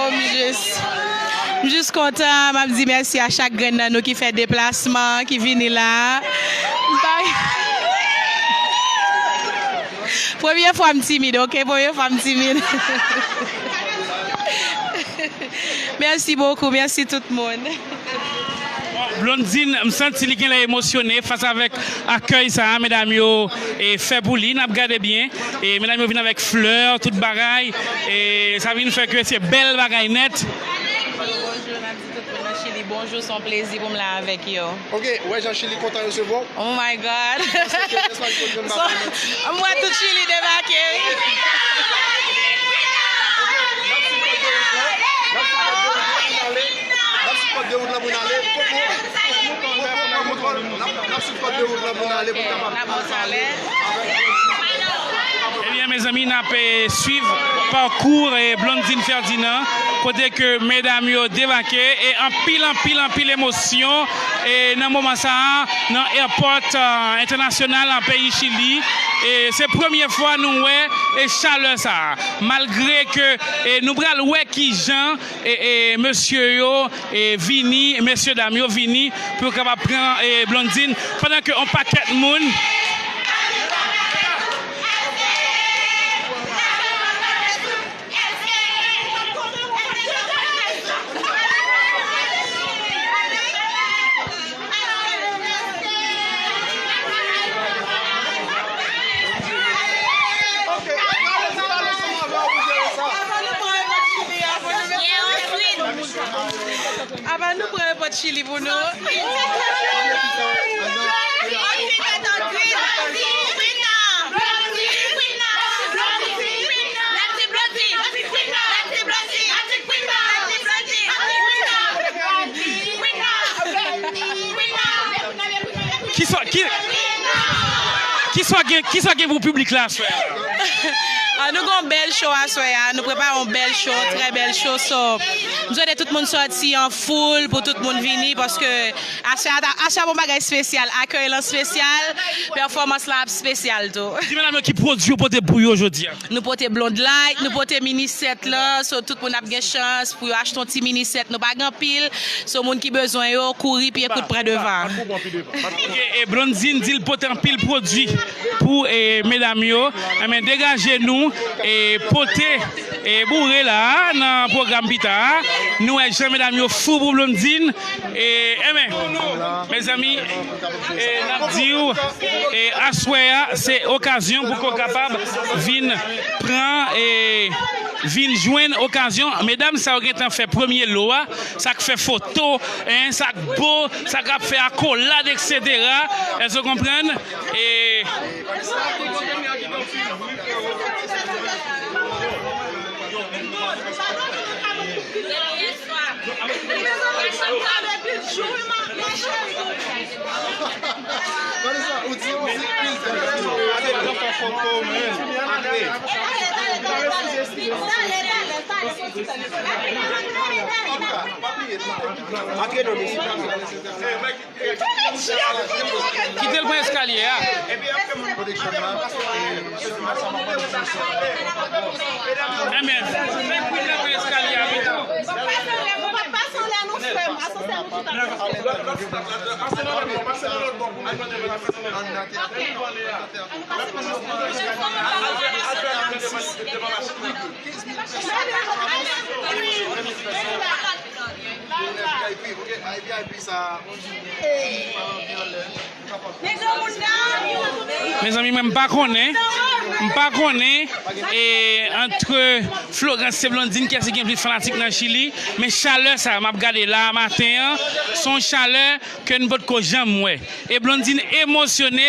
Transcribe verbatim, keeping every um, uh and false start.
M jis, m jis kontan, m ap di mèsi a chak grenn nan nou ki fè deplasman, ki vini la. M pa Premye fwa m timid, oke? Premye fwa m timid. Merci beaucoup, merci tout moun. Blondine, m santi li genlè emosyone fas avèk akèy sa a medam yo, e, fè pou li. N ap gade byen. E medam yo vin avèk flè, tout bagay. E sa vin fè ke se bèl bagay nèt. Bonjou, n ap di tout moun nan Chili bonjou, se yon plezi pou m la avèk yo. Ok, wè jan Chili kontan resevwa w. Oh my God. Paske Espay Kodyòm pa fè manti. M wè tout Chili debake wi. N ap sipòt de wout la, n ap sipòt de wout la pou n ale. N ap sipòt de wout la pou n ale. Koko. N ap, n ap sipòt de wout la pou n ale pou n kapab pale avèk Ebyen, mezanmi, n ap, eh, swiv pakou, eh, Blondine Ferdinand, kote ke medam yo debake, e anpil, anpil, anpil emosyon, e nan moman sa a, nan airport, eh, entènasyonal an peyi Chili. E se premye fwa nou wè, e chalè sa a. Malgre ke, e nou pral wè kijan, e, e mesye yo, e vini, mesye dam yo vini pou yo kapab pran, e, Blondine, pandan ke yon pakèt moun Avan nou pran repòt Chili pou nou. Kisa, ki, kisa gen, kisa gen pou piblik la aswè a? Ah, nou gen yon bèl show aswè a. Nou prepare yon bèl show, trè bèl show. So, m swete tout moun sòti an foul pou tout moun vini paske aswè a, aswè a yon bagay espesyal. Akèy lan espesyal, pèfòmans lan ap espesyal tou. Di medam yo ki pwodui yo pote pou yo jodi a. Nou pote Blonde Light, nou pote Mini Set lan. So, tout moun ap gen chans pou yo achte yon ti Mini Set. Nou pa gen anpil. So, moun ki bezwen yo, kouri, piye kout pran devan. E, e Blondine di l pote anpil pwodui pou, e, medam yo. Enben, degaje nou, e, pote, e, boure la a, nan pwogram pita a. Nou wè jan medam yo fou pou Blondine. E, enben, mezanmi, e, n ap di w, e, aswè a, se okazyon pou ke w kapab vin pran, e, vin jwenn okazyon. Medam sa yo gentan fè premye lo a, sa k fè foto, en, sa k bo, sa k ap fè akolad, etsetera. Èske w konprann? E, Kite l pran eskalye a. Enben, fè Queen nan pran eskalye a pito. Mezanmi, mwen m pa konnen, m pa konnen, e, antre Florence e Blondine, kiyès ki gen plis fanatik nan Chili, men chalè sa a m ap gade la a maten an, se yon chalè ke n potko janm wè. E Blondine emosyone.